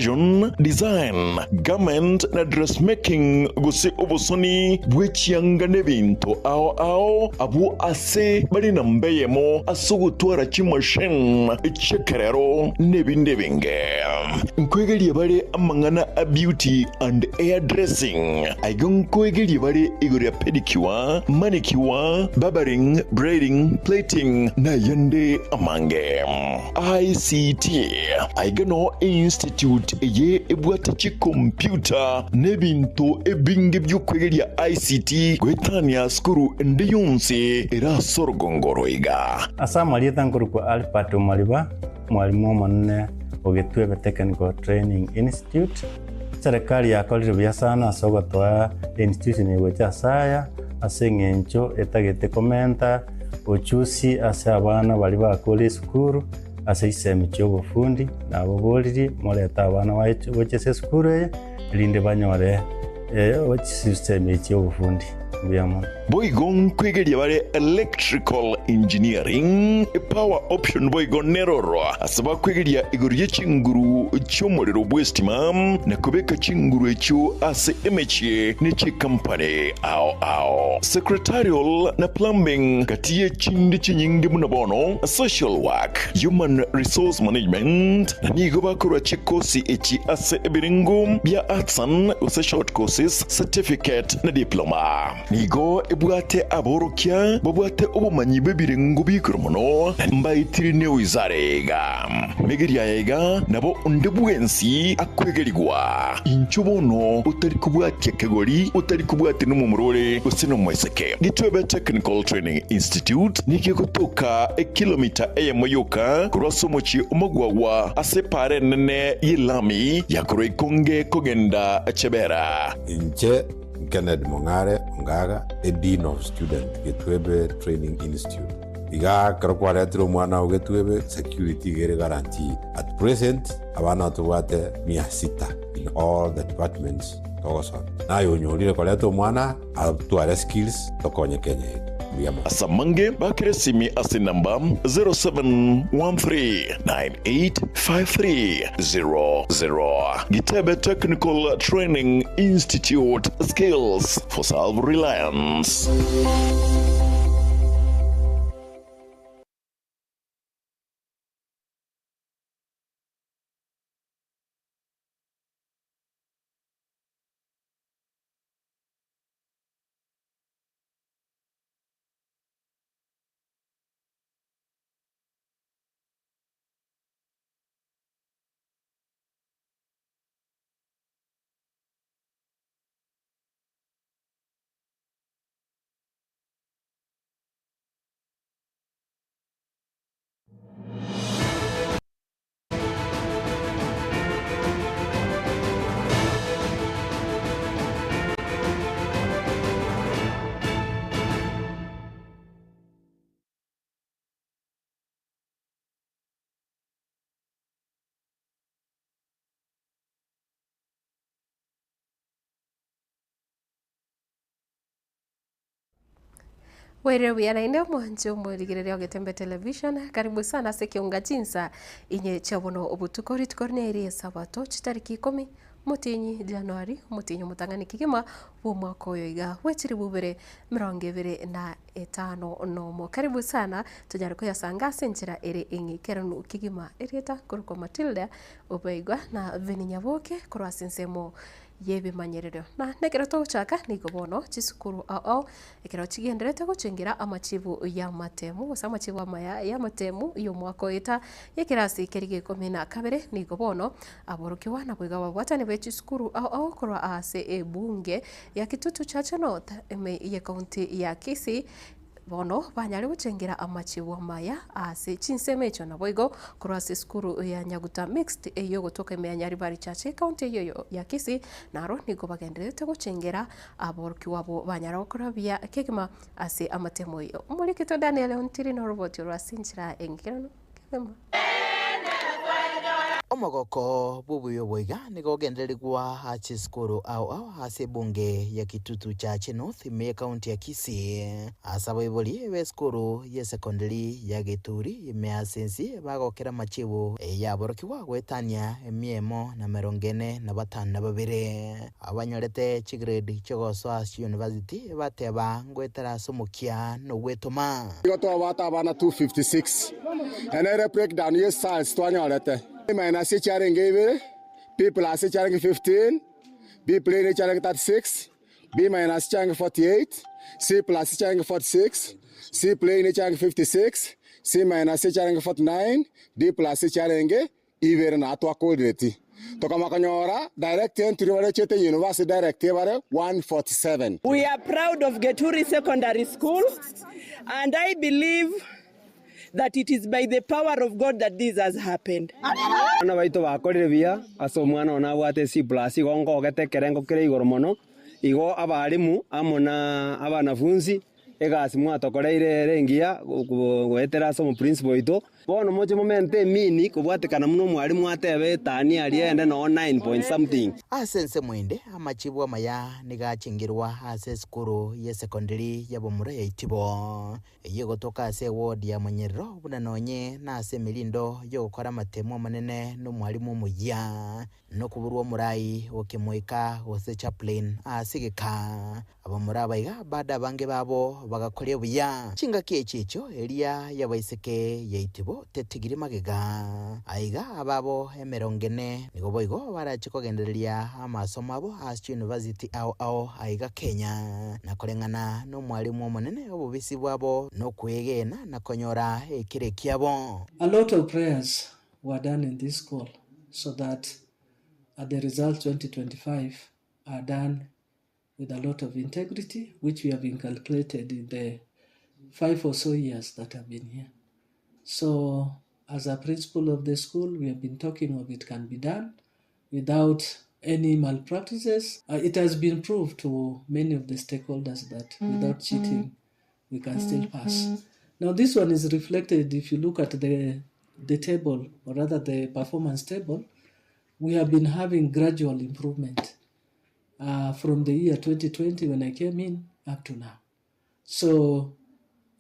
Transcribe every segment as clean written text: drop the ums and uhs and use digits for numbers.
Fashion Design, Garment na Dressmaking gose obosoni bwe chianga n'ebinto ao ao abwo ase bare namba eyemo ase ogotwara chimachine chi'ekerero n'ebinde ebinge. Nkoegeria bare amang'ana a beauty and hair dressing. Aiga nkoegeria bare igoro ya pedicure, manicure, barbering, braiding, plaiting na ayande amange. ICT, Aiga noo einstitute eye ebwate chikompyuta na ebinto ebinge bi'okwegeria ICT goetania sukuru ende yonsi ere ase orogongo oro iga. Ase amarieta nkorokwa Albert Omariba, omwalimu omonene o Gitwebe Technical Training Institute. Eserekari yakorire buya sana ase ogotoa einstitution eye gocha ase aya, ase eng'encho etagete komenta ochusi ase abana baria bakure esukuru ase chisemi chi'obofundi, nababoririe morete abana baye gocha ase esukuru eye, erinde banyore chisemi echi chi'obofundi. Mbuya mono. Boigo nkwegeria bare electrical engineering, power option boigo neroro ase bakwegeria igoro ye chinguru chi'omorero bw'estima na kobeka chinguru echio ase emechie ne chikampani ao ao. Secretarial na plumbing gati ye chinde chinyinge buna bono social work, human resource management na nigo bakorwa chikosi echi ase ebirengo bia artisan gose short courses, certificate na diploma. Nigo ebwate aborokia babwate obomanyi bw'ebirengo bi'igoro mono, na mbaetire newizara iga. Megeria aya iga nabo onde bwensi akwegerigwa. Inchuo bono otari kobwatia kegori, otari kobwatia nomomura ore gose nomoiseke. Gitwebe Technical Training Institute nigo egotoka ekilomita eyemo yoka korwa ase omochie omogwagwa ase epaara enene y'elami ya korwa Ikonge kogenda Chebera. Inche Kennedy Mong'are Ongaga, a Dean of Student, Getwebe Training Institute. Iga ekero kwaretire omwana oo Getwebe, security iga ere guaranteed. At present, abana tobwate mia sita in all the departments togosomia. Naye onyorire koreta omwana atware skills tokonye Kenya yaito. Mbuya mono. Ase amange bakere esimi ase enamba 0713985300. Gitebe Technical Training Institute, Skills for Self-Reliance. Bwairire buya naende omwanche omorigereria o Getembe Television, karibu sana ase ekeunga chinsa inye chia bono obotuko rituko rine rie esabato chitariki ikomi omotienyi Januari omotienyi omotang'ani kegima bw'omwaka oyo iga bwe chilifu ibere emerongo ebere na etano nomo. Karibu sana tonyare koyasanga ase enchera ere eng'ikeranu kegima. Erieta korokwa Matilda Obaigwa na Veni Nyaboke korwa ase ensemo y'ebimanyererio. Na nekero togochaka nigo bono chisukuru ao ao ekero chigenderete gochengera amachibu y'amatemu gose amachibu amaya y'amatemu y'omwaka oeta y'ekerasi keria gia ikomi na kabere nigo bono aborokigwa naboigo ababwatani be chisukuru ao ao korwa ase ebunge ya Kitutu Chache North ime y'ecounty ya Kisii Bono banyare gochengera amachibu amaya ase chinsemo echio naboigo korwa ase esukuru ya Nyaguta Mixed eyio egotoka ime ya Nyaribari Church ecounty eyio ya Kisii naro nigo bagendererete gochengera aborokigwa abwo banyara gokora buya kegima ase amatemo ayio. Omorikito Daniel Ontiri noroboti orwo ase enchera engikeranu kegima. Omogoko bw'obuya obo iga nigo ogendererigwa ase chisukuru ao ao ase ebunge ya Kitutu Chache North ime y'ekaunti ya Kisii. Ase abaibori b'esukuru y'esekondari ya Gituri ime ase ense bagokera amachibu y'aborokigwa goetania emia emo na emerongo ene na batano na babere. Abanyorete chigrade chi'ogosoa ase chiyunivasiti bateba ngoetera ase omokia na ogwetoma. Nigo twabwate abana 256, eye nere breakdown ye styles twanyorete. A minus echiarenge ibere, B plus echiarenge 15, B plain echiarenge 36, B minus echiarenge 48, C plus echiarenge 46, C plain echiarenge 56, C minus echiarenge 49, D plus echiarenge ibere na twakorireti. Tokamanya konyora direct entry baria echete university direct ebare 147. We are proud of Geturi Secondary School and I believe that it is by the power of God that this has happened. Abana baito bakorire buya ase omwana one abwate C plus igo nkogete ekerengo kere igoro mono, igo abalimu amo na abanafunsi Egasi mwatokoreire ere engiya goetera ase omoprinsipal oito. Bono moche momente emini kobwatekana buna omwalimu atebe etani aria ende noo nine point something. Ase ensemo ende, amachibu amaya nigo achengerwa ase esukuru y'esekondari y'abamura ya Itibo, eyio egotoka ase eward ya Monyerero buna nonye nase emerindo y'ogokora amatemu amanene nomwalimu omoyia. Nokoborwa omorai o kemoika gose chaplain ase egeka. Abamura aba iga bado abange babo bagakoria buya. Chingaki echi echio eria y'abaiseke yaitibo tetigiri magega. Aiga ababo emerongo ene nigo boigo barache kogendereria amasomo abo ase chiuniversity ao ao aiga Kenya. Na koreng'ana nomwalimu omonene obobisi bwabo nokwegena na konyora ekere ekiabo. A lot of prayers were done in this school so that the results 2025 are done with a lot of integrity which we have inculcated in the five or so years that I've been here. So as a principal of the school, we have been talking of it can be done without any malpractices. Uh, it has been proved to many of the stakeholders that without cheating, we can still pass. Now, this one is reflected if you look at the, the table, or rather the performance table, we have been having gradual improvement uh, from the year 2020 when I came in up to now. So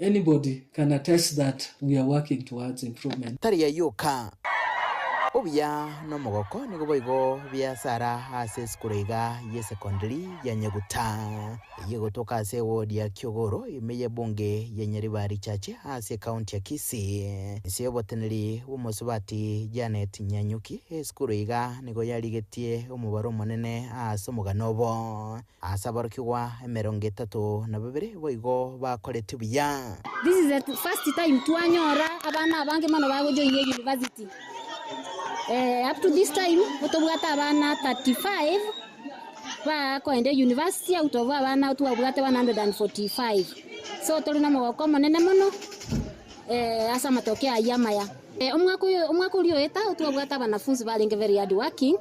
anybody can attest that we are working towards improvement. Tari ayio oka, obuya na omogoko nigo boigo biasara ase esukuru iga y'esekondari ya Nyaguta, eyio egotoka ase ewodi ya Kiogoro ime y'ebunge ya Nyaribari Chache ase ekaunti ya Kisii. Inse y'oboteneri bw'omosubati Janet Nyanyuki, esukuru iga nigo yarigetie omobaro omonene ase omogano obo. Ase aborokigwa emerongo etato na babere boigo bakorete buya. This is the first time twanyora abana abange mono bagojoinia university. Eh, up to this time tobwate abana 35 bakoenda university out of abana twabwate 145. So tore na omogoko omonene mono eh, ase amatokeo ayio amaya. Eh, omwaka oyo omwaka oria oeta twabwate abanafunzi barenge very hard working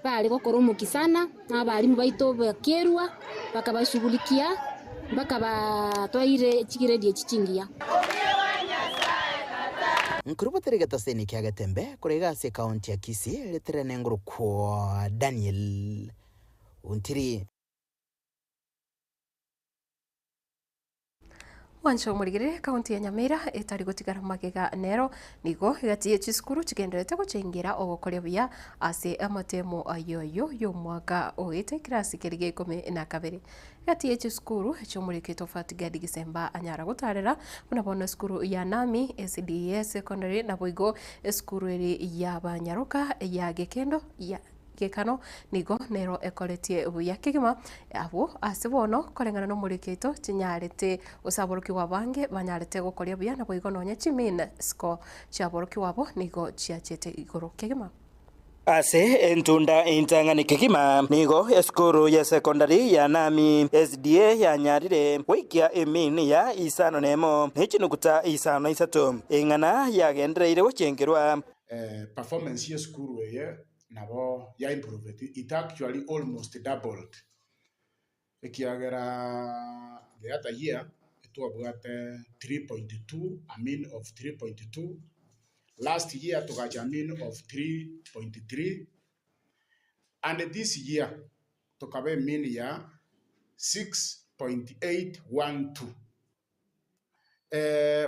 Bare gokora omokia sana, na abalimu baito bakerua, bakabashughulikia mpaka batwaire chigiredi echi chingiya. Nkorubotere getaseni kia Getembe korwa iga ase ekaunti ya Kisii ritere nengorokwo Daniel Ontiri. Mwanche omorigerere ekaunti ya Nyamira etari gotigara magega nero nigo egati ye chisukuru chigendererete gochengera ogokoria buya ase amatemo ayio ayio y'omwaka oete ekirasi keria gia ikomi na kabere. Egati ye chisukuru echiomorikete Tofauti Gadi Gisemba anyara gotarera buna bono esukuru ya Nami SDA Secondary naboigo esukuru eri ya Banyaroka ya Gekendo ya Gekano nigo nero ekoretie buya kegima abwo ase bono koreng'ana nomoriki oito chinyarete gose aborokigwa abange banyarete gokoria buya naboigo nonya chimean score chiaborokigwa abo nigo chiachete igoro kegima. Ase entunda entang'ani kegima nigo esukuru ye secondary ya Nami SDA yanyarire goikia emean ya isano nemo ne chinuguta isano na isato eng'ana yagendereire gochengerwa. Performance y'esukuru eye nabo ya improveti, it actually almost doubled, ekiagera the other year twabwate 3.2, a mean of 3.2, Last year togacha mean of 3.3 and this year tokaba emean ya 6.812.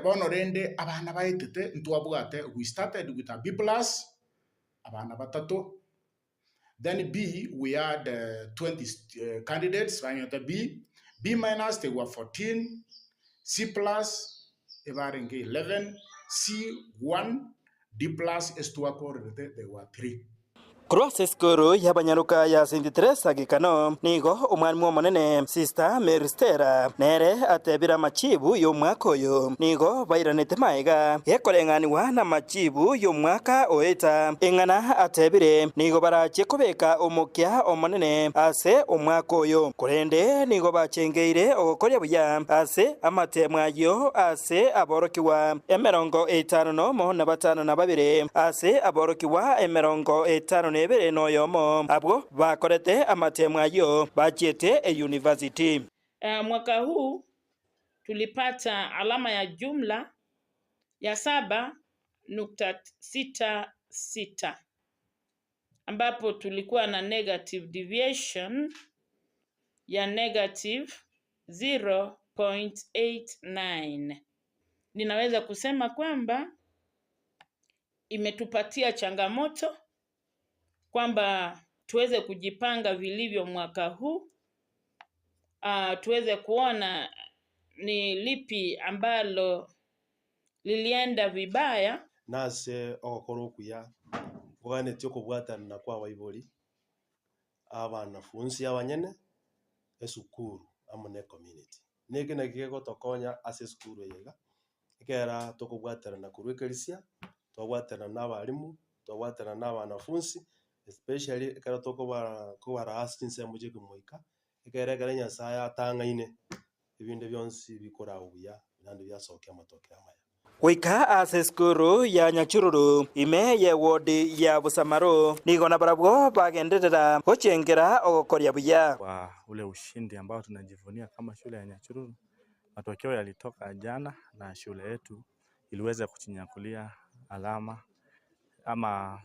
Bono rende abana baetete ntwabwate we started with a B plus abana batato, then B we had 20 candidates banyete B, B minus they were 14, C plus ebarenge 11, C 1, D plus ase twakorerete they were 3. Korwa ase esukuru y'abanyaroka ya Saint Teresa Gekano, nigo omwalimu omonene Sister Mary Stella nere atebire amachibu y'omwaka oyo nigo bairanete maega gekoreng'anigwa namachibu y'omwaka oeta. Eng'ana atebire nigo barachie kobeka omokia omonene ase omwaka oyo, korende nigo bachengeire ogokoria buya ase amatemo ayio ase aborokigwa emerongo etano nomo na batano na babere, ase aborokigwa emerongo etano na ebere noyomo, abwo bakorete amatemo ayio bachiete eyunivasiti. Mwaka huu tulipata alama ya jumla ya 7.66 ambapo tulikuwa na negative deviation ya negative 0.89. Ninaweza kusema kwamba imetupatia changamoto kwamba tuweze kujipanga vilivyo mwaka huu, tuweze kuona ni lipi ambalo lilienda vibaya. Nase ogokora okuya nkoganetie okobwatanana kw'abaibori, abanafunsi abanyene, esukuru amo na ecommunity. Neke naki kegotokonya ase esukuru eye iga, ekera tokobwaterana korwa ekerisia, twabwaterana na abalimu, twabwaterana na abanafunsi, especially ekero tokobaa kobara ase chinsemo chia ekemoika, ekere ekero Nyasaye atang'aine, ebinde bionsi bikorawa buya naende biasokia amatokeo amaya. Goika ase esukuru ya Nyachururu, ime y'ewodi ya Busamaro, nigo nabarabwo bagenderera gochengera ogokoria buya. Kwa ule ushindi ambao tunajivunia kama shule ya Nyachururu, matokeo yalitoka jana na shule yetu iliweza kujinyakulia alama ama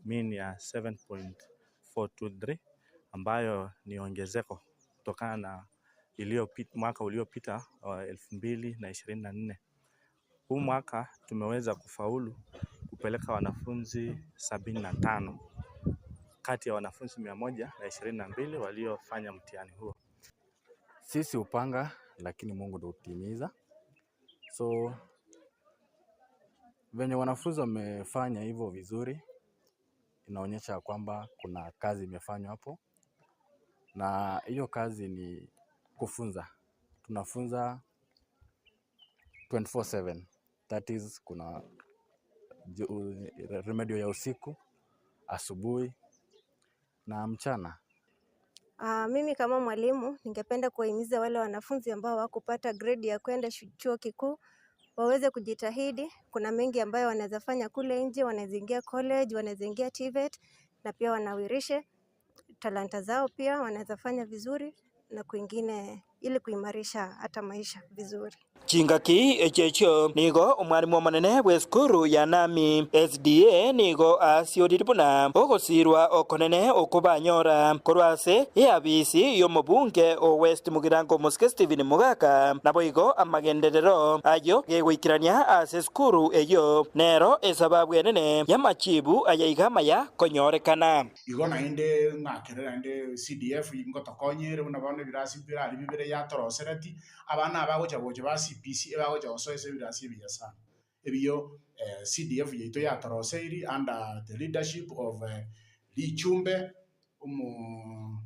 mean ya 7.423 ambayo ni ongezeko kutokana na mwaka uliopita wa 2024. Huu mwaka tumeweza kufaulu kupeleka wanafunzi 75 kati ya wanafunzi 122 waliofanya mtihani huo. Sisi hupanga lakini Mungu ndo hutimiza. So venye wanafunzi wamefanya hivyo vizuri, inaonyesha kwamba kuna kazi imefanywa hapo, na hiyo kazi ni kufunza. Tunafunza 24/7 that is, kuna remedial ya usiku, asubuhi na mchana. Mimi kama mwalimu ningependa kuwahimiza wale wanafunzi ambao hawakupata grade ya kwenda chuo kikuu waweze kujitahidi. Kuna mengi ambayo wanaweza fanya kule nje, wanaweza ingia college, wanaweza ingia TVET na pia wanawirishe talanta zao, pia wanaweza fanya vizuri na kwingine ili kuimarisha hata maisha vizuri. Chingaki echi echio nigo omwalimu omonene bw'esukuru ya Nami SDA nigo asiorire buna ogosirwa okonene okobanyora korwa ase eabisi y'omobunge o West Mugirango Omosike Stephen Mogaka naboigo amagenderero ayio gegoikerania ase esukuru eyio nero esababu enene y'amachibu aya iga amaya konyorekana. Igo naende ng'akere naende CDF ngotokonyere buna bono ebirasi mbirari bibere yatorosereti, abana aba bagocha gocha ba CBC ebagocha gosoa ase ebirasi ebiya sana. Ebiyo CDF yaito yatoroseiri under the leadership of Richumbe omo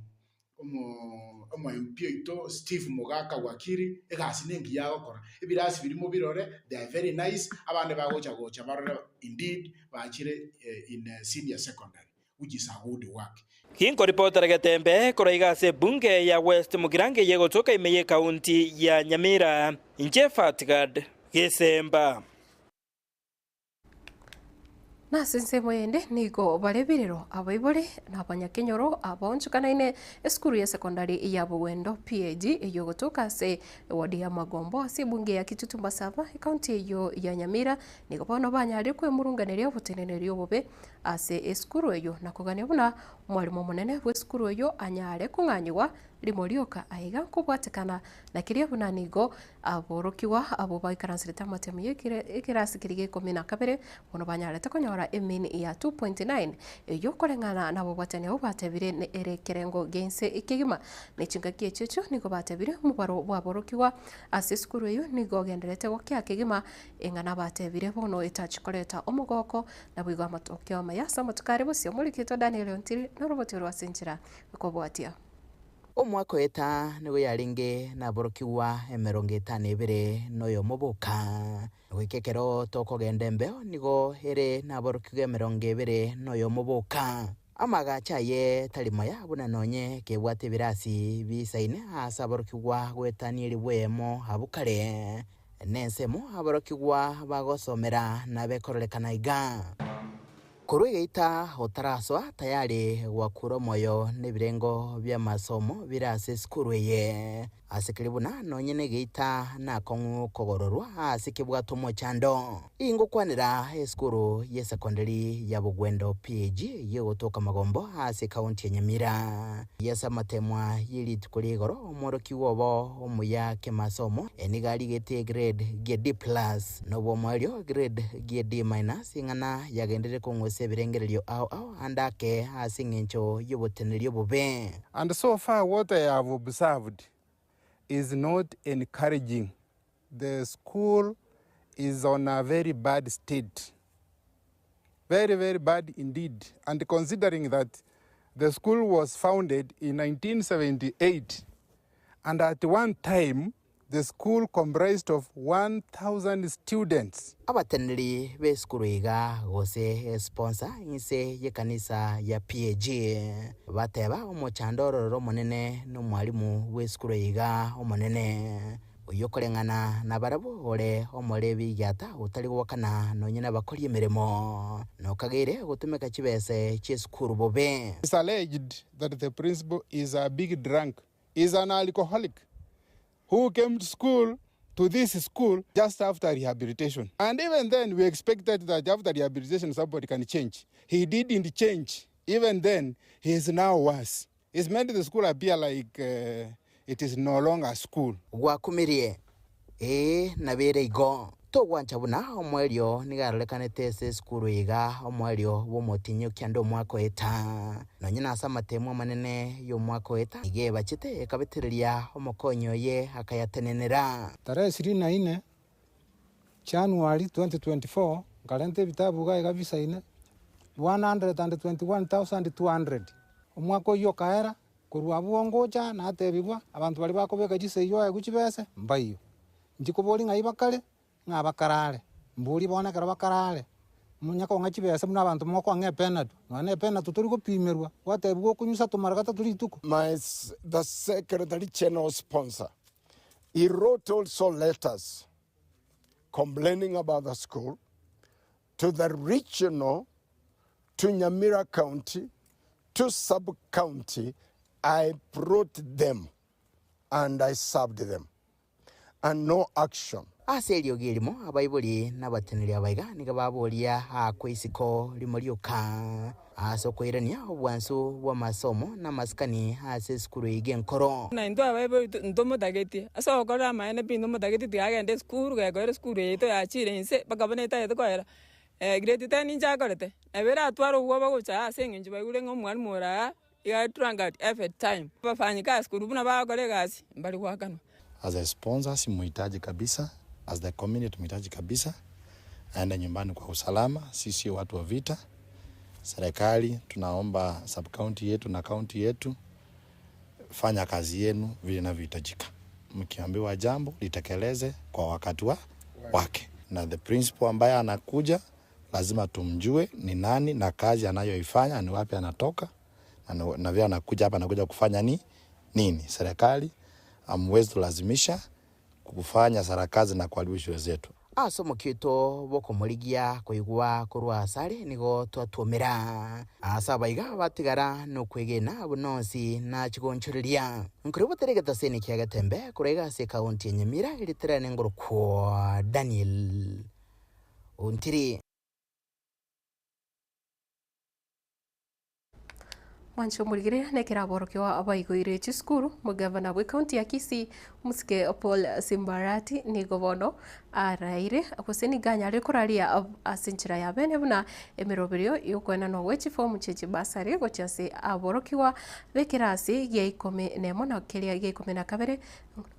omo omo MP oito Steve Mogaka Wakili, egasi nengiya agokora. Ebirasi biria mobirore they are very nice, abande bagocha gocha barore indeed bachire in senior secondary which is a good work. Ginkoripotera Getembe korwa iga ase ebunge ya West Mugirango eye egotoka ime y'ekaunti ya Nyamira, inche Fatgard Gesemba. Na ase ensemo eyende nigo bare ebirero abaibori na abanyakenyoro abaonchokanaine esukuru ya sekondari ya Bogwendo PAG eyio egotoka ase ewodi ya Magombo ase ebunge ya Kitutu Masaba ekaunti eyio ya Nyamira nigo bono banyarire kwemurunganeria oboteneneri obobe ase esukuru eyio na kogania buna omwalimu omonene bw'esukuru eyio anyare kong'anyigwa rimo rioka aiga nkobwatekana na keria buna nigo Aborokigwa abwo baikaranserete amatemu y'ekerasi keria gia ikomi na kabere bono banyarete konyora emean ya 2.9, eyio koreng'ana nabobwatani abwo batebire ere ekerengo gi'ense ekegima. Ne chingaki echio echio nigo batebire omobaro bw'aborokigwa ase esukuru eyio nigo ogendererete gokea kegima, eng'ana batebire bono etachi koreta omogoko naboigo amatokeo amaya ase amatuko are bosio. Omorikito Daniel Ontiri noroboti orwo ase enchera ekobwatia. Omwaka oeta nigo yarenge naborokigwa emerongo etano ebere noyomo boka. Goika ekero tokogenda embeo nigo ere naborokigwa emerongo ebere noyomo boka. Amagacho aye tari maya buna nonye kebwate ebirasi biisaine aase aborokigwa goetania elifu eyemo abwo kare, nensemo aborokigwa bagosomera nabekororekana iga. Korwa egeita otarasoa tayari gwakura omoyo nebirengo bi'amasomo bire ase esukuru eye. Ase keria buna nonye negeita nakong'u kogororwa ase kebwate omochando. Ingokwanera esukuru y'esekondari ya Bogwendo PAG y'egotoka Magombo ase ekaunti ya Nyamira. Ase amatemwa ye rituko ria igoro omworokigwa obo omuya kemasomo nigo arigete egrade gie D plus. Nobwomoerio grade gie D minus. Ring'ana yagenderire kong'usa ebirengererio ao ao ande ake ase engencho y'oboteneneri obobe. And so far what I have observed is not encouraging, the school is on a very bad state, very very bad indeed and considering that the school was founded in 1978 and at one time The school comprised of 1,000 students. Abateneneri b'esukuru iga gose esponsor inse y'ekanisa ya PAG bateba omochando orororo omonene nomwalimu bw'esukuru iga omonene oyio koreng'ana nabarabwo ore omorebi egiata otari gokana nonye nabakori emeremo nokageire gotumeka chibese chi'esukuru bobe. It's alleged that the principal is a big drunk is an alcoholic who came to school to this school just after rehabilitation. And even then, we expected that after rehabilitation, somebody can change. He didn't change. Even then, he is now worse. He's made the school appear like uh, it is no longer a school. Gwakumirie, Ee, nabeire igo. Togwancha buna omoerio nigo arorekanete ase esukuru iga omoerio bw'omotinyi okianda omwaka oeta. Nonye nase amatemu amanene y'omwaka oeta nigo ebachete ekabetereria omokonyi oye akayatenenera. Tarehe ishirini na ine January 2024 nkarenta ebitabu iga iga bisaine 121,200. Omwaka oyio okaera, Korwa abwo ngocha natebigwa, abanto baria bakobeka chisegi oegwe chibese, mbaiyo. Inche koboria ng'ai bakare, ng'a bakarare. Mborie bono ekero bakarare, monya kong'a chibese buna abanto mokoang'a epenatu, nonya na epenatu tori gopimerwa, gwatebigwa okonyusa tomara gatato rituko. My the Secretary General sponsor, he wrote also letters complaining about the school to the regional, to Nyamira County, to sub county, I brought them and I served them and no action. Ase eriogi erimo abaibori na abateneneri abaiga nigo baboria aakwe isiko rimo rioka ase okoirania obwansu bw'amasomo na amasikani ase esukuru eyio enkoro. Na intwe abaibori ntomotageti, ase ogokorera amaene pi ntomotageti tiga agende esukuru, gekoera esukuru eye yaito inse mpaka bono etagete koera. Grade ten inche akorete, nabo eratware obwoba gocha aa ase eng'encho baigure ng'a omwalimu ore aa iga are drunkard every time. Abafanyikazi korwa buna bagokora egasi mbari goakanwa. As a sponsor simuhitaji kabisa, as the community tumuhitaji kabisa, aende nyumbani kwa usalama, sisi sio watu wa vita. Serikali tunaomba sub county yetu na county yetu, fanya kazi yenu vile inavyohitajika. Mkiambiwa jambo litekeleze kwa wakati wa wake, na the principal ambaye anakuja lazima tumjue ni nani na kazi anayoifanya ni wapi anatoka na, na vile anakuja hapa anakuja kufanya ni nini. Serikali hamwezi tulazimisha kufanya sarakazi na kuharibu shule zetu. Ase omokia oito bw'okomorigia koigwa korwa asare nigo twatwomera. Ase abaiga batigara nokwegena buna onsi nachigonchoreria. Nkorigwa botari egetaseni kia Getembe korwa iga ase ekaunti ya Nyamira eritere nengorokwo Daniel Ontiri. Mwanche omorigire nekero aborokiwa baigoire chisukuru, omogavana bw'ecounty ya Kisii omosike Paul Simbarati nigo bono araire gose nigo anyarire koraria ase enchera ya bene buna emeroberio yokoenanwa gwe chifomu chie chibasari gochia ase aborokigwa b'ekerasi gia ikomi na emo na keria gia ikomi na kabere.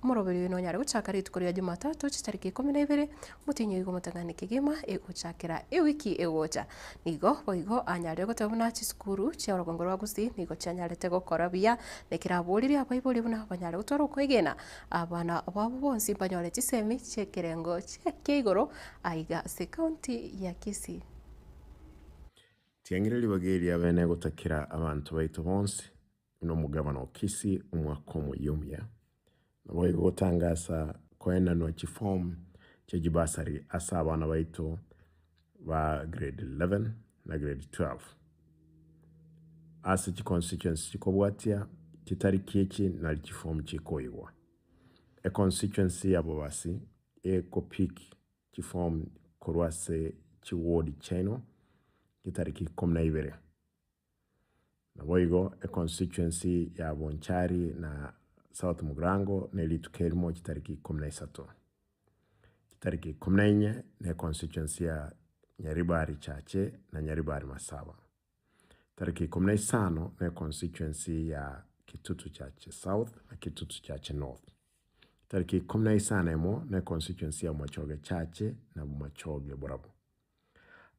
Omoroberio oyo nonyare gochaka rituko ria Jumatatu chitariki 12 omotienyi oigo omotang'ani kegima egochakera ewiki egocha. Nigo boigo anyarire goteba buna chisukuru chia orogongo rwa Gusii nigo chianyarete gokora buya na ekero aboririe abaibori buna banyare gotwara okwegena abana babo bonsi mbanyore chisemi chi'ekerengo kia igoro aiga ase ekaunti ya Kisii. Tiang'ire ribaga eri abene gotakera abanto baito bonsi buna omogabana o Kisii omwaka omoyia omuya. Naboigo gotangasa koenanwa chiform chia chibasari ase abana baito ba grade 11 na grade 12 ase chiconstituency chikobwatia chitariki echi nari chiform chikoigwa. Econstituency ya Bobasi ekopick chiform korwa ase chiward chiaino chitariki ikomi na ibere. Naboigo econstituency ya Bonchari na South Mugirango ne rituko erimo chitariki ikomi na isato. Chitariki ikomi na inye ne econstituency ya Nyaribari Chache na Nyaribari Masaba. Tariki ikomi na isano ne econstituency ya Kitutu Chache South na Kitutu Chache North. Tariki ikomi na isano emo ne econstituency ya Bomachoge Chache na Bomachoge Borabu.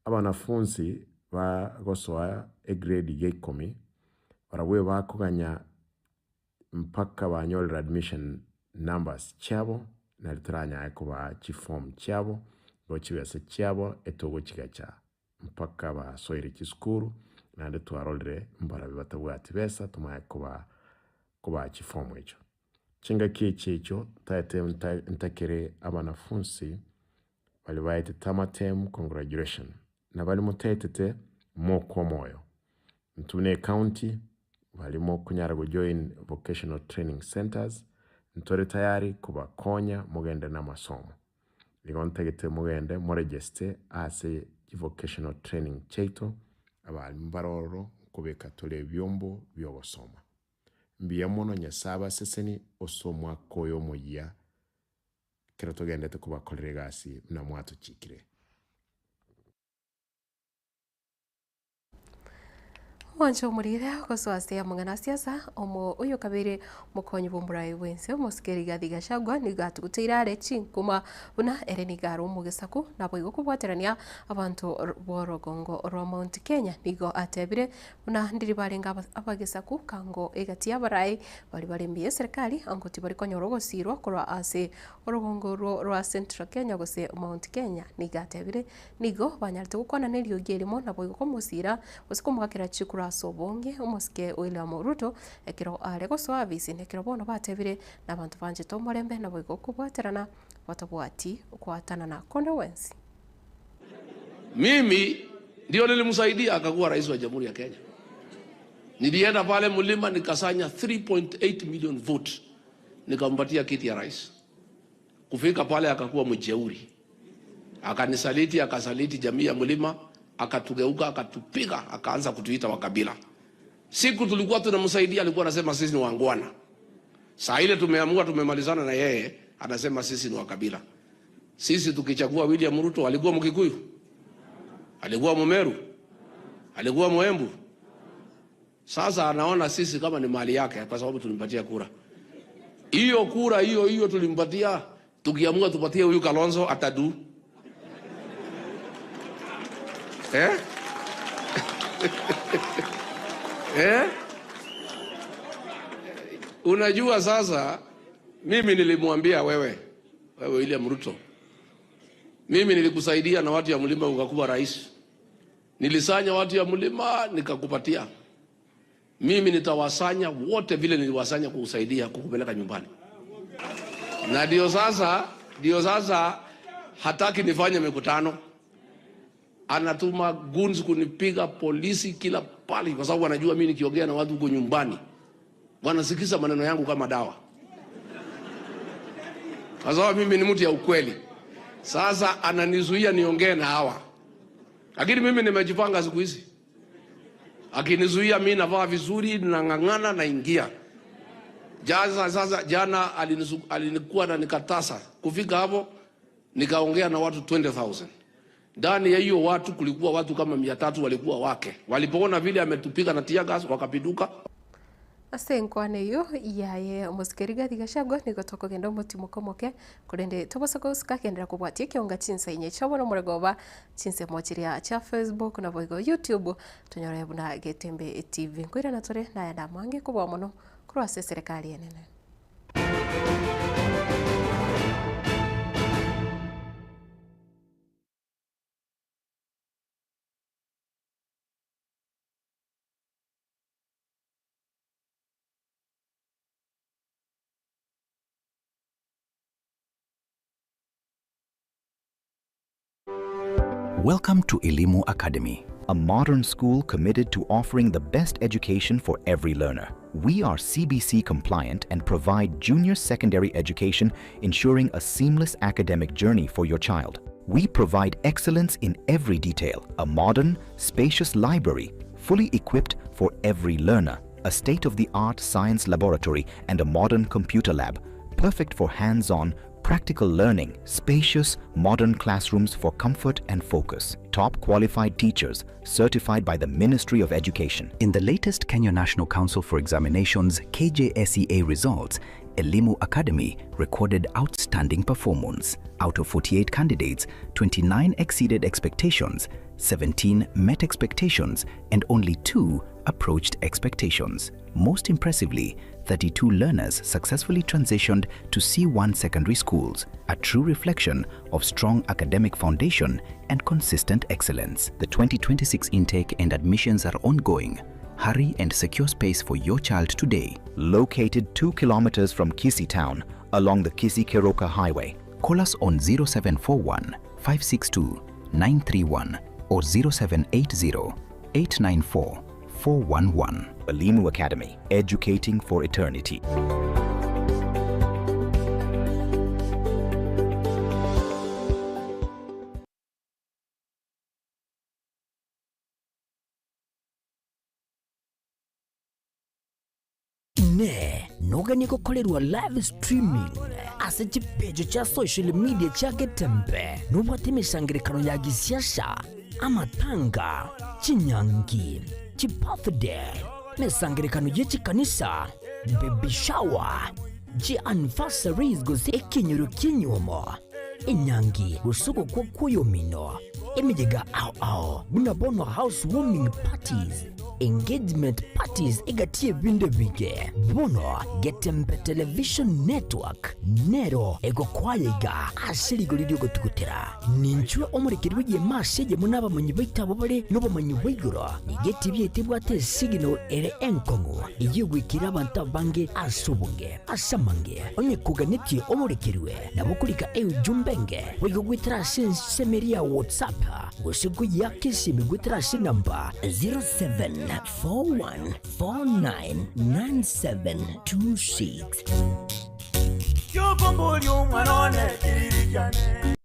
Abanafunsi bagosoa egrade ya ikomi, barabwo bakoganya mpaka banyorire admission numbers chiabo nari toranyare kobaa chiform chiabo igo chibesa chiabo etogochigacha mpaka basoire chisukuru naende twarorire mbarabwo batabwati besa tomanye kobaa kobaa chiform echio. Chingaki echi echio ntaete ntakere abanafunsi Baria baetete amatemu congratulation na baria motaetete mokwe omoyo. Intwe buna ecounty baria mokonyara go join vocational training centers ntore tayari kobakonya mogende na amasomo. Igo ntagete mogende moregeste ase chivocational training chiaito abalimu bare ororo nkobeka tore ebiombo biogosoma. Mbuya mono Nyasae abaseseni ase omwaka oyo omoyia. Ekero togendete kobakorera egasi buna mwatochikire. Omwancho omorire gosoa ase amang'ana a siasa, omo oyo kabeire omokonyi bw'omorai bw'ense omosike Rigathi Gachagua nigo atuguteire are chinkuma buna ere nigo are omogesaku naboigo kobwaterania abanto b'orogongo rwa Mount Kenya nigo atebire Buna ndiri barenge abagesaku kango egati y'abarai baria bare mbuya eserekari, ango tibari konyora ogosiirwa korwa ase orogongo orwo rwa Central Kenya gose Mount Kenya. Nigo atebire, Nigo banyarete gokwana neriogi erimo naboigo komosiira gose komoakera chikura ase obonge omosike William Ruto ekero are gosoa afisi na ekero bono batebire nabanto banchete omorembe naboigo kobwaterana batabwati goatanana konde gwensi. Mimi ndio nilimsaidia akakuwa rais wa Jamhuri ya Kenya. Nilienda pale mlima nikasanya 3.8 million vote nikampatia kiti ya rais. Kufika pale akakuwa mjeuri, akanisaliti, akasaliti jamii ya mlima, akatugeuka, akatupiga, akaanza kutuita wakabila. Siku tulikuwa tunamsaidia alikuwa anasema sisi ni wangwana. Saa ile tumeamua tumemalizana na yeye, anasema sisi ni wakabila. Sisi tukichagua William Ruto alikuwa Mkikuyu, alikuwa Mumeru, alikuwa Mwembu. Sasa anaona sisi kama ni mali yake kwa sababu tulimpatia kura. Hiyo kura hiyo hiyo tulimpatia, tukiamua tupatie huyu Kalonzo atadu. Eh? Eh? Unajua sasa mimi nilimwambia wewe, wewe William Ruto, mimi nilikusaidia na watu ya mlima ukakuwa rais. Nilisanya watu ya mlima nikakupatia. Mimi nitawasanya wote vile niliwasanya kukusaidia kukupeleka nyumbani. Na ndio sasa, ndio sasa Hataki nifanye mikutano, anatuma goons kunipiga polisi kila pali, kwa sababu anajua mimi nikiongea na watu huko nyumbani wanasikiza maneno yangu kama dawa, kwa sababu mimi ni mtu ya ukweli. Sasa ananizuia niongee na hawa, lakini mimi nimejipanga siku hizi. Akinizuia mimi navaa vizuri, nang'ang'ana, naingia. Jaza sasa, jana alinikuwa na nikatasa kufika hapo, nikaongea na watu 20,000 ndani ya hiyo watu kulikuwa watu kama 300 walikuwa wake. Walipoona vile ametupiga na tear gas wakapinduka. Ase enkwana eyio yaye omosike Rigathi Gachagua nigo tokogenda omotimoka omoke korende tobasa gosika genderera kobwatia ekeonga chinsa inye chiabo na omoregoba chinsemo chiria chia Facebook naboigo YouTube tonyore buna Getembe TV. Nkoirana tore nayande amange kobua mono korwa ase eserekari enene. Welcome to Elimu Academy, a modern school committed to offering the best education for every learner. We are CBC compliant and provide junior secondary education, ensuring a seamless academic journey for your child. We provide excellence in every detail, a modern, spacious library, fully equipped for every learner, a state-of-the-art science laboratory and a modern computer lab, perfect for hands-on, practical learning, spacious, modern classrooms for comfort and focus, top qualified teachers certified by the Ministry of Education. In the latest Kenya National Council for Examinations KJSEA results, Elimu Academy recorded outstanding performance. Out of 48 candidates, 29 exceeded expectations, 17 met expectations, and only 2 approached expectations. Most impressively, 32 learners successfully transitioned to C1 secondary schools, a true reflection of strong academic foundation and consistent excellence. The 2026 intake and admissions are ongoing. Hurry and secure space for your child today. Located 2 kilometers from Kisii town along the Kisii-Keroka Highway. Call us on 0741 562 931 or 0780 894 411. Elimu Academy, educating for eternity. Inee, noganie gokorerwa live streaming ase chipeji chia social media chia Getembe? Nobwate emesangerekano ya gisiasa, amatanga, chinyangi, chibirthday, emesangerekano ye chikanisa, baby shower, chi anniversaries gose ekenyoro ki'enyuomo, enyangi gose ogokwa kw'oyomino, emeyega ao ao buna bono house warming parties, engagement parties egati y'ebinto ebinge. Bono Getembe Television Network nero egokwaya iga ase rigori ri'ogotugutera. Ninchwe omorekeri bw'egeema ase eyemo n'abamanyi baito abwo bare nobomanyi bwa igoro. Nigo etibi yaito ebwate esignal ere enkong'u eyio egoikera abanto abange ase obonge. Ase amange, onye koganetie omorekerwe, nabo okorika eujumbe enge boigo goetera ase ensemo eria ya WhatsApp gose koyeaka esimi goetera ase enamba 0741499726.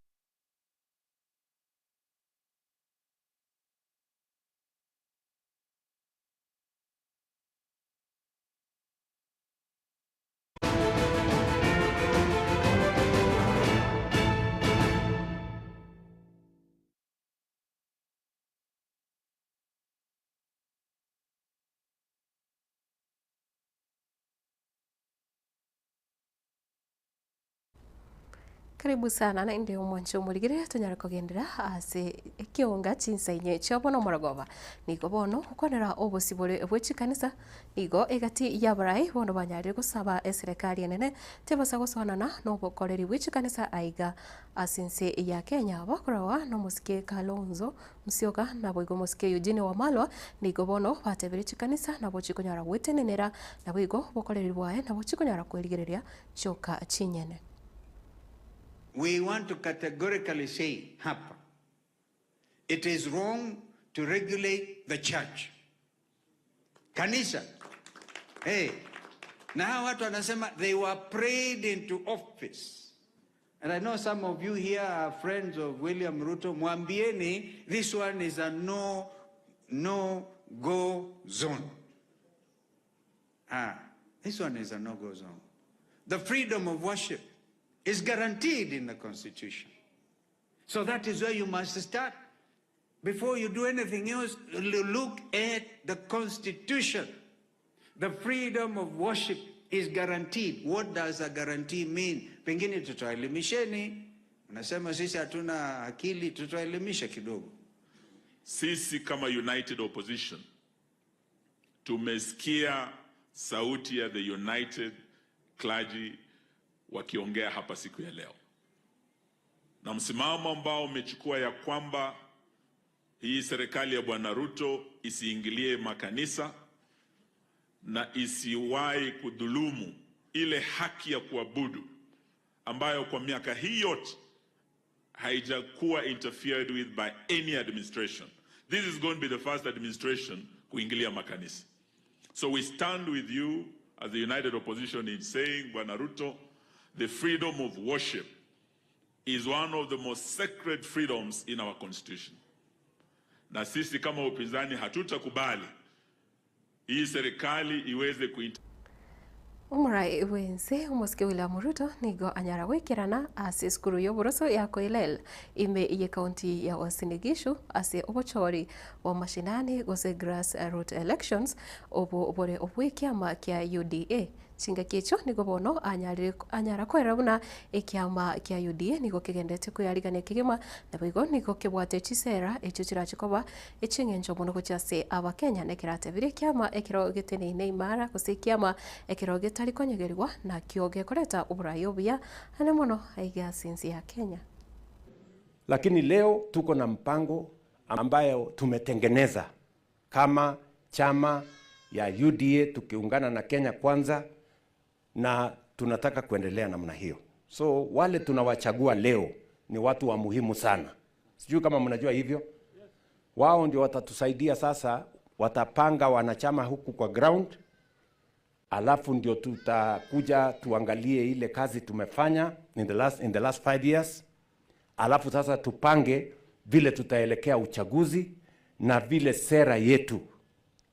Karibu sana naende omwanche omorigere tonyare kogenderera ase ekeonga chinsa inye chia bono omorogoba. Nigo bono gokwanera obosibore bwe chikanisa nigo egati y'abarai bono banyarire gosaba eserekari enene tebasa gosoanana nobokoreri bwe chikanisa aiga ase ense ya Kenya bakoragwa nomosike Kalonzo Musyoka naboigo omosike Eugene Wamalwa nigo bono batebire chikanisa nabo chikonyara gwetenenera naboigo obokoreri bwaye nabo chikonyara kwerigereria chioka chinyene. We want to categorically say hapa, it is wrong to regulate the church. Kanisa. Hey, na hawa watu wanasema they were prayed into office. And I know some of you here are friends of William Ruto. Mwambieni, this one is a no, no go zone. Ah, this one is a no go zone. The freedom of worship is guaranteed in the Constitution. So that is where you must start. Before you do anything else, look at the Constitution. The freedom of worship is guaranteed. What does a guarantee mean? Pengine tutaelimisheni. Unasema sisi hatuna akili, tutaelimisha kidogo. Sisi kama United Opposition tumesikia sauti ya the United Clergy wakiongea hapa siku ya leo, na msimamo ambao umechukua ya kwamba hii serikali ya Bwana Ruto isiingilie makanisa na isiwahi kudhulumu ile haki ya kuabudu ambayo kwa miaka hii yote haijakuwa interfered with by any administration. This is going to be the first administration kuingilia makanisa. So we stand with you as the United Opposition in saying, Bwana Ruto, the freedom of worship is one of the most sacred freedoms in our constitution. Na sisi kama upinzani hatutakubali hii serikali iweze kuinter Omorai bwense omosike William Ruto nigo anyara goikerana ase esukuru ya oboroso ya Koilel ime ye county ya Uasin Gishu ase obochori bwa mashinani gose grass root elections obo bore obwekiama kia UDA. Chingaki echio nigo bono anyarire anyara koera buna ekiama kia UDA nigo kegendete koyarigania kegima nabo igo nigo kebwate chisera echio chirachi koba eching'encho mono gochia ase abakenya na ekeratebire ekiama ekero geteneine imara gose ekiama ekero getari konyegerigwa nakio gekoreta oborai obuya ane mono aiga ase ense ya Kenya. Lakini leo tuko na mpango ambayo tumetengeneza kama chama ya UDA tukiungana na Kenya Kwanza, na tunataka kuendelea namna hiyo. So wale tunawachagua leo ni watu wa muhimu sana. Sijui kama mnajua hivyo. Wao ndio watatusaidia sasa, watapanga wanachama huku kwa ground, alafu ndio tutakuja tuangalie ile kazi tumefanya in the last 5 years, alafu sasa tupange vile tutaelekea uchaguzi na vile sera yetu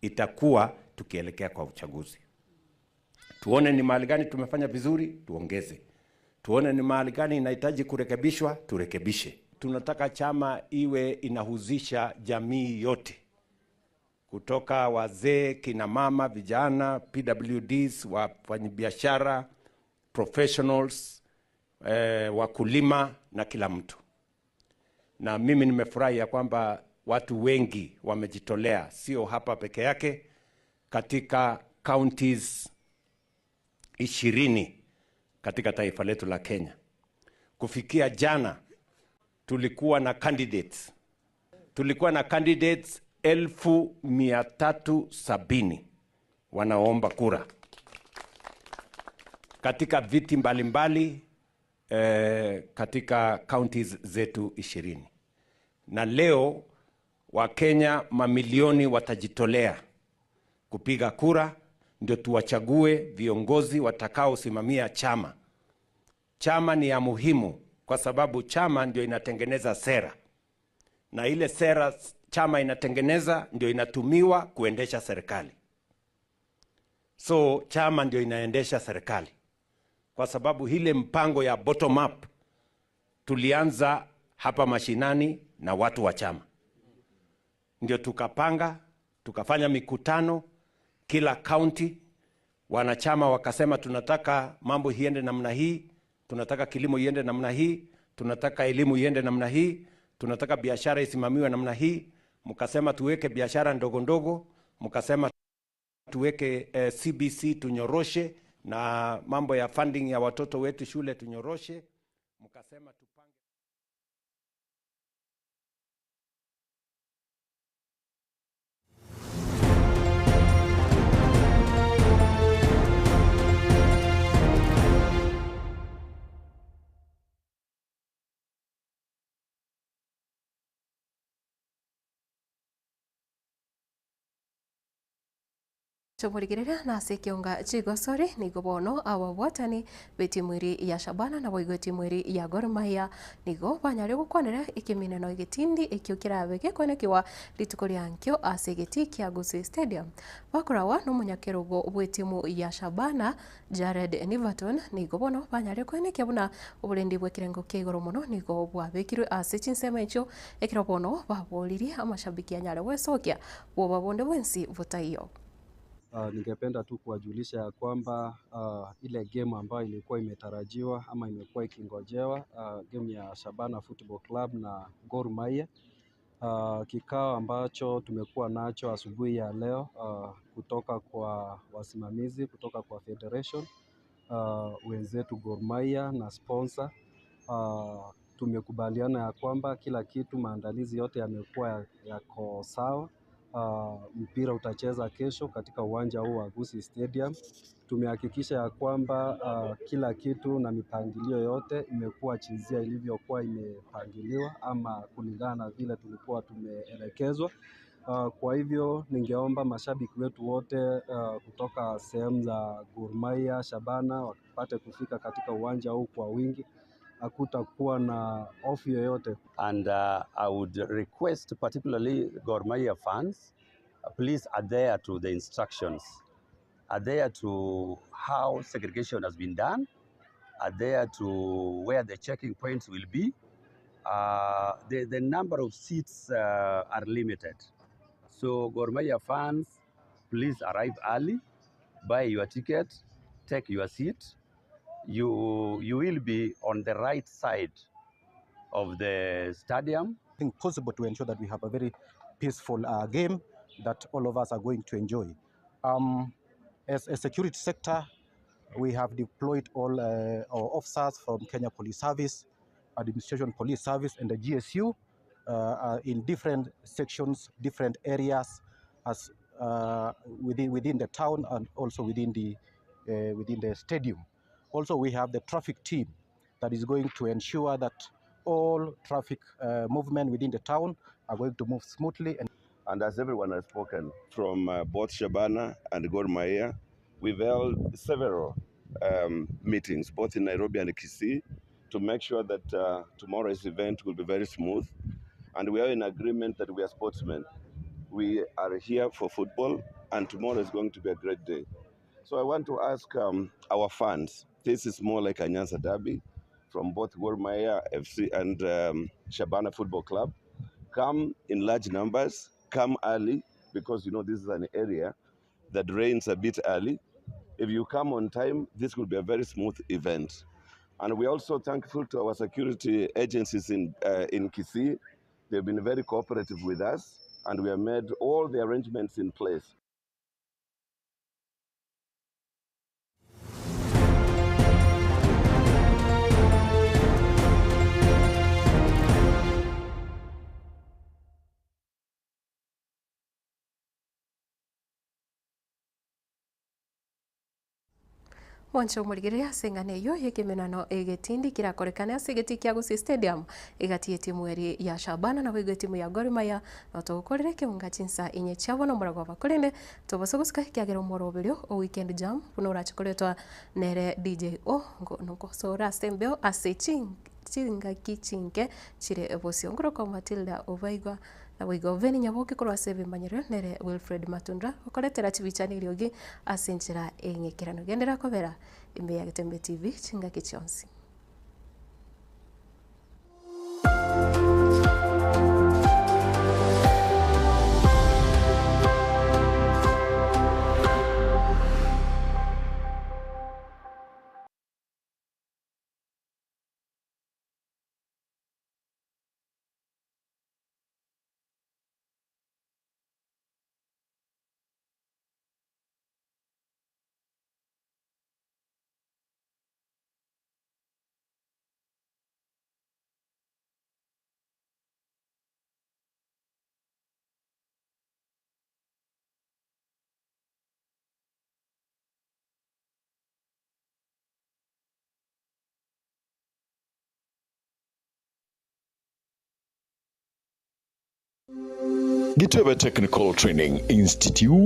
itakuwa tukielekea kwa uchaguzi. Tuone ni mahali gani tumefanya vizuri, tuongeze. Tuone ni mahali gani inahitaji kurekebishwa, turekebishe. Tunataka chama iwe inahusisha jamii yote, kutoka wazee, kina mama, vijana, PWDs, wafanyabiashara, professionals, wakulima na kila mtu. Na mimi nimefurahi ya kwamba watu wengi wamejitolea, sio hapa peke yake, katika counties 20 katika taifa letu la Kenya. Kufikia jana tulikuwa na candidates. Tulikuwa na candidates 370,000 wanaomba kura katika viti mbalimbali, katika counties zetu 20. Na leo Wakenya mamilioni watajitolea kupiga kura ndio tuwachague viongozi watakaosimamia chama. Chama ni ya muhimu kwa sababu chama ndio inatengeneza sera, na ile sera chama inatengeneza ndio inatumiwa kuendesha serikali. So chama ndio inaendesha serikali, kwa sababu ile mpango ya bottom up tulianza hapa mashinani na watu wa chama, ndio tukapanga, tukafanya mikutano kila county, wanachama wakasema tunataka mambo iende namna hii, tunataka kilimo iende namna hii, tunataka elimu iende namna hii, tunataka biashara isimamiwe namna hii. Mkasema tuweke biashara ndogo ndogo, mkasema tuweke CBC tunyoroshe, na mambo ya funding ya watoto wetu shule tunyoroshe, mkasema Chomorigereria na ase ekionga chigosori nigo bono ababwatani b'etimu eri ya Shabana naboigo etimu eri ya Gor Mahia nigo banyare gokwanera ekemineno egetindi ekio kerabe gekoenekiwa rituko ria nkio ase egetii kia Gusii Stadium. Bakorawa nomonyakerogo bw'etimu ya Shabana Jared Niverton nigo bono banyare koenekia buna oborendi bw'ekerengo kia igoro mono nigo bwabekirwe ase chinsemo echio ekero bono baboririe amashabiki anyare gwesokia bwoba bonde bwensi botaiyo. Ningependa tu kuwajulisha ya kwamba ile game ambayo ilikuwa imetarajiwa ama imekuwa ikingojewa, game ya Shabana Football Club na Gor Mahia, kikao ambacho tumekuwa nacho asubuhi ya leo kutoka kwa wasimamizi, kutoka kwa federation, wenzetu Gor Mahia na sponsor, tumekubaliana ya kwamba kila kitu, maandalizi yote yamekuwa yako sawa. Mpira utacheza kesho katika uwanja huu wa Gusii Stadium. Tumehakikisha ya kwamba kila kitu na mipangilio yote imekuwa jinsia ilivyokuwa imepangiliwa ama kulingana na vile tulikuwa tumeelekezwa. Kwa hivyo ningeomba mashabiki wetu wote kutoka sehemu za Gor Mahia, Shabana wapate kufika katika uwanja huu kwa wingi. Hakutakuwa na hofu yoyote. And I would request particularly Gor Mahia fans, please adhere to the instructions, adhere to how segregation has been done, adhere to where the checking points will be. The number of seats are limited. So Gor Mahia fans, please arrive early, buy your ticket, take your seat. You will be on the right side of the stadium. I think possible to ensure that we have a very peaceful game that all of us are going to enjoy. As a security sector, we have deployed all our officers from Kenya Police Service, Administration Police Service, and the GSU in different sections, different areas, as within the town and also within the stadium. Also, we have the traffic team that is going to ensure that all traffic movement within the town are going to move smoothly. And as everyone has spoken, from both Shabana and Gor Mahia, we've held several meetings, both in Nairobi and Kisii, to make sure that tomorrow's event will be very smooth. And we are in agreement that we are sportsmen. We are here for football, and tomorrow is going to be a great day. So I want to ask our fans, this is more like a Nyanza derby from both Gor Mahia FC and Shabana Football Club. Come in large numbers, come early, because you know this is an area that rains a bit early. If you come on time, this will be a very smooth event. And we're also thankful to our security agencies in Kisii. They've been very cooperative with us, and we have made all the arrangements in place. Mwancho omorigereria ase eng'ana eyio y'ekemenano egetindi kerakorekane ase egetii kia Gusii Stadium egati y'etimu eri ya Shabana naboigo etimu ya Gor Mahia notogokorera ekeunga chinsa inye chiabo na omoragoba korende tobasa gosika ekiagera omoroberio o weekend jam buna orache koretwa nere DJ O nogosora ase embeo ase chingaki chinke chire bosio ngorokwa Matilda Obaigwa naboigo Veni Nyaboke korwa ase ebimanyero nere Wilfred Matunda okoretera chibicha na eriogi ase enchera eng'ekerano gendera kobera ime ya Getembe TV chingaki chionsi. Gitebe Technical Training Institute.